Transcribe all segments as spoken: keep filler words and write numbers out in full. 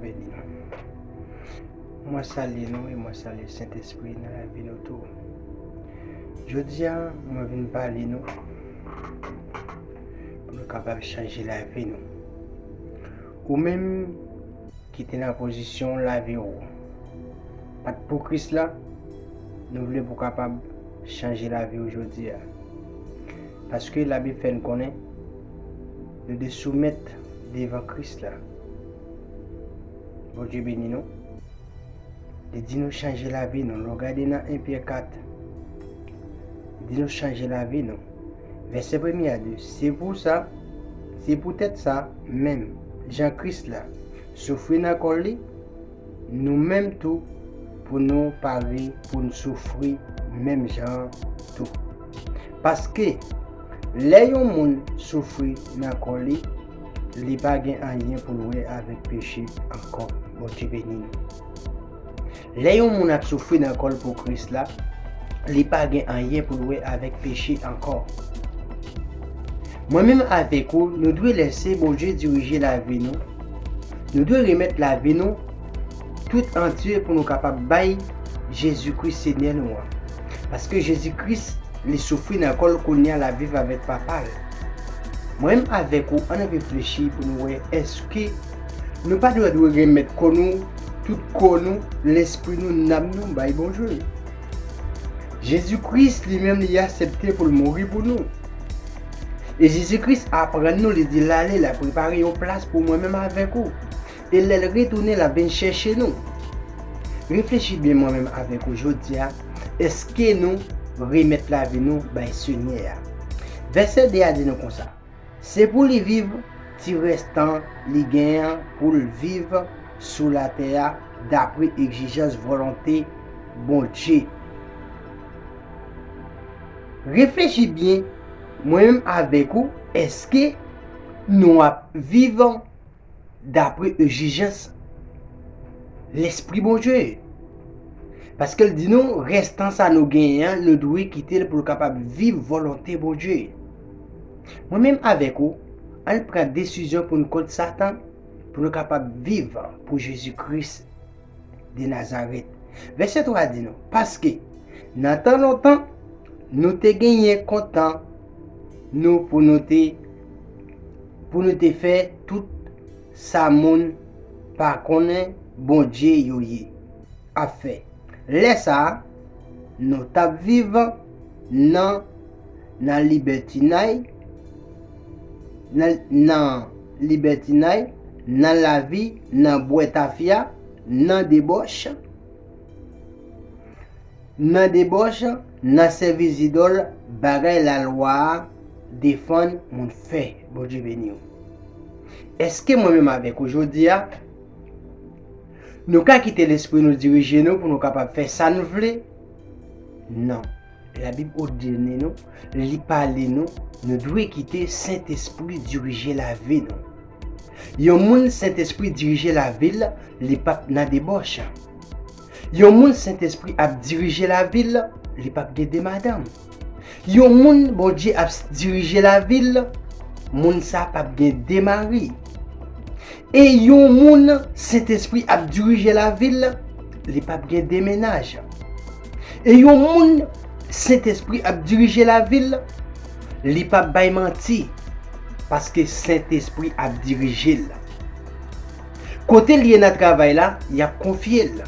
Beni nou. Mwen salye nou e mwen salye Sentespri nan lavi nou tou. Jodi a, mwen vin pale nou pou nou kapab chanje lavi nou. Ou menm ki te nan pozisyon lavi w pa t pou Kris la, nou vle pou kapab chanje lavi w jodi a. Paske Labib fè n konnen nou dwe soumèt devan Kris la. Bondye beni nou. Li di nou chanje lavi nou. Lè w gade nan en Pyè kat, li di nou chanje lavi nou. Vèsè premye a di, se pou sa, se poutèt sa menm, jan Kris la soufri nan kò li, nou menm tou, pou nou pare pou n soufri menm jan an tou. Paske, lè yon moun soufri nan kò li, li pa gen anyen pou l wè avèk peche ankò. Bondye beni nou. Lè yon moun ap soufri nan kò l pou Kris la, li pa gen anyen pou l wè avèk peche ankò. Mwen menm avèk ou, nou dwe lèse Bondye dirije lavi nou. Nou dwe remèt lavi nou tout antye pou nou kapab bay Jezi Kris Senyè nou an. Paske Jezi Kris, li soufri nan kò l, kounye a l ap viv avèk Papa l. Mwen menm avèk ou, ann reflechi pou nou wè èske nou pa dwe, dwe remèt kò nou, tout kò nou, lèspri nou, nanm nou bay Bondye. Jezi Kris li menm li aksepte pou l mouri pou nou. E Jezi Kris aprann nou, li di l ale, l ap prepare yon plas pou mwen menm avèk ou. E lè l retounen, l ap vin chèche nou. Reflechi byen mwen menm avèk ou jodi a, èske nou remèt lavi nou bay Senyè a? Vèsè de a di nou konsa, se pou li viv ti rès tan li gen an pou l viv sou latè a dapre egzijans volonte Bondye. Reflechi byen, mwen menm avèk ou, èske nou ap viv dapre egzijans Lespri Bondye? Paske l di nou, restan sa nou genyen an, nou dwe kite l pou l kapab viv volonte Bondye. Mwen menm avèk ou, ann pran desizyon pou n kont Satan, pou nou kapab viv pou Jezi Kris de Nazarèt. Vèsè twa di nou, paske nan tan lontan, nou te genyen kontan nou pou nou te, pou nou te fè tout sa moun pa konnen Bondye yo ye, ap fè. Lè sa a, nou t ap viv nan, nan libètinay, nan, nan libètinay, nan lavi, nan bwè tafya, nan debòch, nan debòch, nan sèvi zidòl, bagay lalwa a defann moun fè. Bondye beni w. Èske mwen menm avèk ou jodi a, nou ka kite lespri nou dirije nou pou nou kapab fè sa nou vle? Non. Labib òdone nou, li pale nou, nou dwe kite Sentespri dirije lavi nou. Yon moun Sentespri dirije lavi l, li p ap nan debòch. Yon moun Sentespri ap dirije lavi l, li p ap gen de madanm. Yon moun Bondye ap dirije lavi l, moun sa p ap gen de mari. E yon moun Sentespri ap dirije lavi l, li p ap gen de mennaj. E yon moun Sentespri ap dirije lavi l, li p ap bay manti, paske Sentespri ap dirije l. Kote l ye nan travay la, y ap konfye l.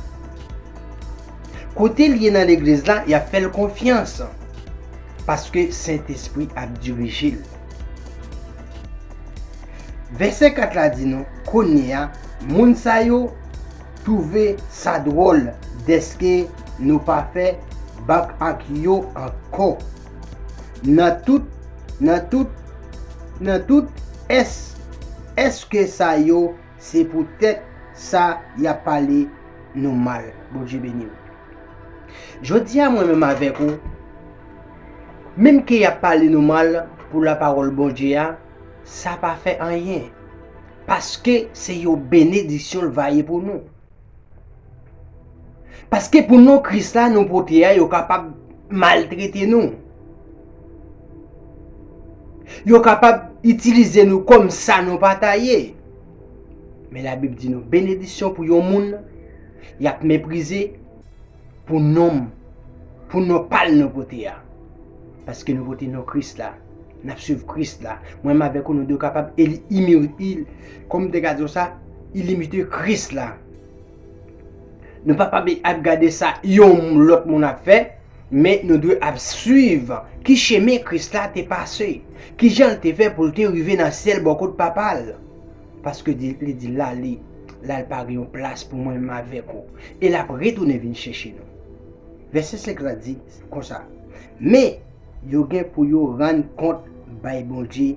Kote l ye nan legliz la, y ap fè l konfyans, paske Sentespri ap dirije l. Vèsè kat la di nou, kounye a, moun sa yo twouve sa dwòl dèske nou pa fè bak ak yo ankò. Nan tout, nan tout, nan tout, èske sa yo se poutèt sa y ap pale nou mal? Bondye beni w. Jodi a, mwen menm avèk ou, menm ke y ap pale nou mal pou lapawòl Bondye a, sa pa fè anyen. Paske se yon benediksyon l va ye pou nou. Paske pou non Kris la nou pote a, yo kapab maltrete nou. Yo kapab itilize nou kòm sa nou pa ta ye. Men Labib di nou, benedisyon pou yon moun y ap meprize pou non, pou non pa l nou pote a. Paske nou pote non Kris la, n ap swiv Kris la. Mwen menm avèk ou, nou dwe kapab, kòm m te ka di w sa, ilimite Kris la. Nou pa pa ap gade sa yon lòt moun ap fè, men nou dwe ap swiv ki chemen Kris la te pase, ki jan l te fè pou l te rive nan syèl bò kot Papa l. Paske li di l ale, l al pare yon plas pou mwen menm avèk ou, e l ap retounen vin chèche nou. Vèsè senk la di konsa, men yo gen pou yo rann kont bay Bondye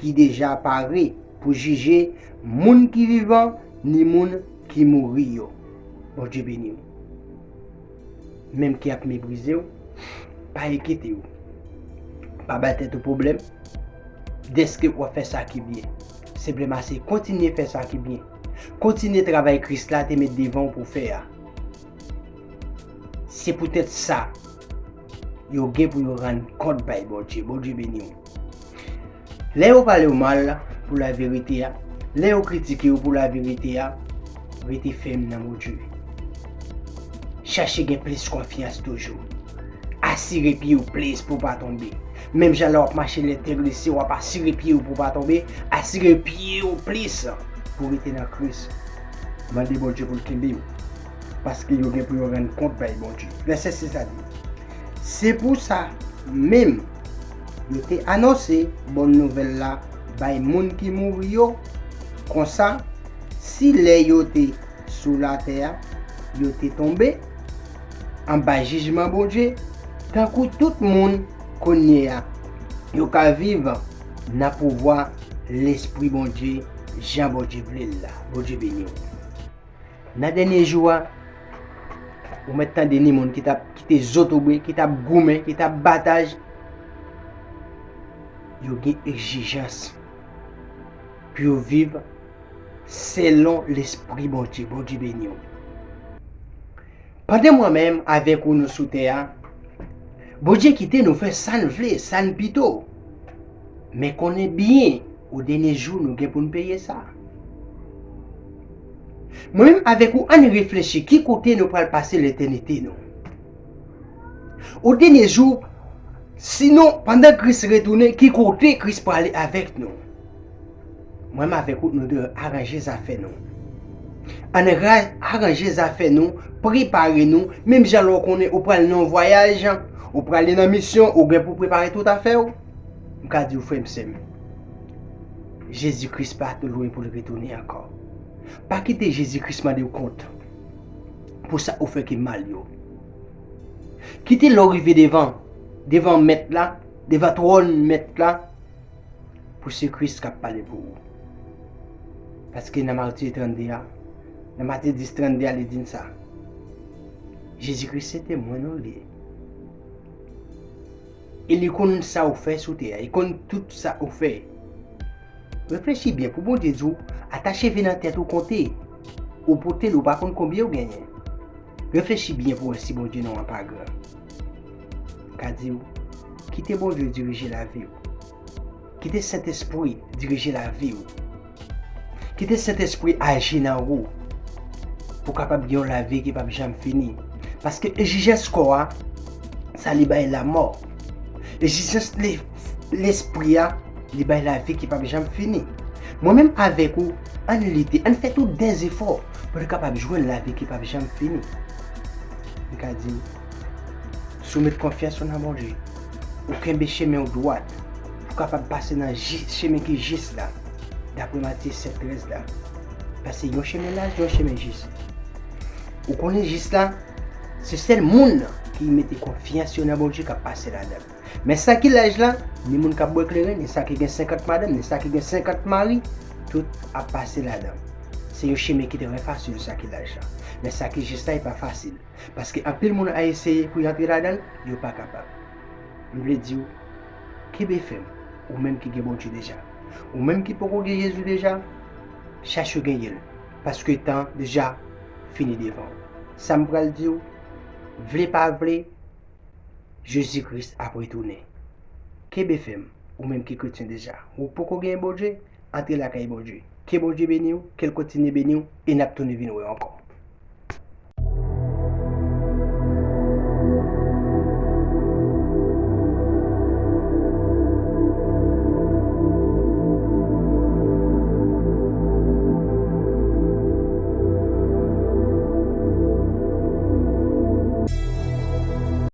ki deja pare pou jije moun ki vivan ni moun ki mouri yo. Bondye beni w. Menm ki ap meprize w, pa enkyete w. Pa bay tèt ou pwoblèm dèske w ap fè sa ki byen. Senpleman se kontinye fè sa ki byen. Kontinye travay Kris la te met devan w pou w fè a. Se poutèt sa, yo gen pou yo rann kont bay Bondye. Bondye beni w. Lè yo pale w mal pou laverite a, lè yo kritike w pou laverite a, rete fèm nan Bondye. Chache gen plis konfyans toujou. Asire pye w plis pou w pa tonbe. Menm jan lè w ap mache lè tè glise, w ap asire pye w pou w pa tonbe, asire pye w plis pou w rete nan Kris. Mande Bondye pou l kenbe w, paske yo gen pou yo rann kont bay Bondye. Vèsè sis la di, se pou sa menm yo te anonse bòn nouvèl la bay moun ki mouri yo, konsa, si lè yo te sou latè a, yo te tonbe anba jijman Bondye, tankou tout moun kounye a, yo ka viv nan pouvwa Lespri Bondye, jan Bondye vle l la. Bondye beni w. Nan dènye jou a, ou mèt tande ni moun ki t ap, ki te zotobre, ki t ap goumen, ki t ap bataj. Yo gen egzijans pou yo viv selon Lespri Bondye. Bondye beni w. Pandan mwen menm avèk ou nou sou tè a, Bondye kite nou fè sa n vle, sa n pito. Men konnen byen, o dènye jou, nou gen pou n peye sa. Mwen menm avèk ou, ann reflechi ki kote nou pral pase letènite nou. O dènye jou, sinon, pandan Kris retounen, ki kote Kris prale avèk nou? Mwen menm avèk ou, nou dwe aranje zafè nou. Ann ra-, aranje zafè nou, prepare nou, menm jan lè w konnen ou pral nan yon vwayaj, ou prale nan misyon, ou gen pou prepare tout afè w. M ka di w, frè m, sè m, Jezi Kris pa twò lwen pou l retounen ankò. Pa kite Jezi Kris mande w kont pou sa ou fè ki mal yo. Kite lè w rive devan, devan Mèt la, devan twòn Mèt la, pou se Kris k ap pale pou ou. Paske nan Matye trannde a, nan Matye dis trannde a, li di n sa. Jezi Kris se temwen nou li ye. E li konn sa ou fè sou tè a, li konn tout sa ou fè. Reflechi byen pou Bondye di w, ata cheve nan tèt ou konte. Ou pote l, ou pa konn konbyen ou genyen. Reflechi byen pou wè si Bondye non an pa gran. M ka di w, kite Bondye dirije lavi w. Kite Sentespri dirije lavi w. Kite Sentespri aji nan ou pou w kapab gen yon lavi ki p ap janm fini. Paske egzijans kò a, sa li bay lamò. Egzijans le-, lespri a, li bay lavi ki p ap janm fini. Mwen menm avèk ou, ann lite, ann fè tout dèzefò pou nou kapab jwenn lavi ki p ap janm fini. M ka di w, soumèt konfyans ou nan Bondye. Ou kenbe chemen w dwat. Pou w kapab pase nan ji-, chemen ki jis la. Daprè Matye sèt trèz la. Paske yon chemen laj, yon chemen jis. Ou konnen jis la, se sèl moun ki mete konfyans yo nan Bondye k ap pase ladan l. Men sa ki laj la, ni moun k ap bwè kleren, ni sa ki gen senkant madanm, ni sa ki gen senkant mari, tout ap pase ladan. Se yon chemen ki trè fasil, sa ki laj la. Men sa ki jis la, li pa fasil. Paske anpil moun ap eseye pou y antre ladan l, yo pa kapab. M vle di w, kenbe fèm, ou menm ki gen Bondye deja. Ou menm ki poko gen Jezi deja, chache w genyen l. Paske tan deja fini devan w. Sa m pral di w, vle pa vle, Jezi Kris ap retounen. Kenbe fèm, ou menm ki kretyen deja. Ou poko gen Bondye, antre lakay Bondye. Ke Bondye beni w, ke l kontinye beni w, e n ap tounen vin wè ankò.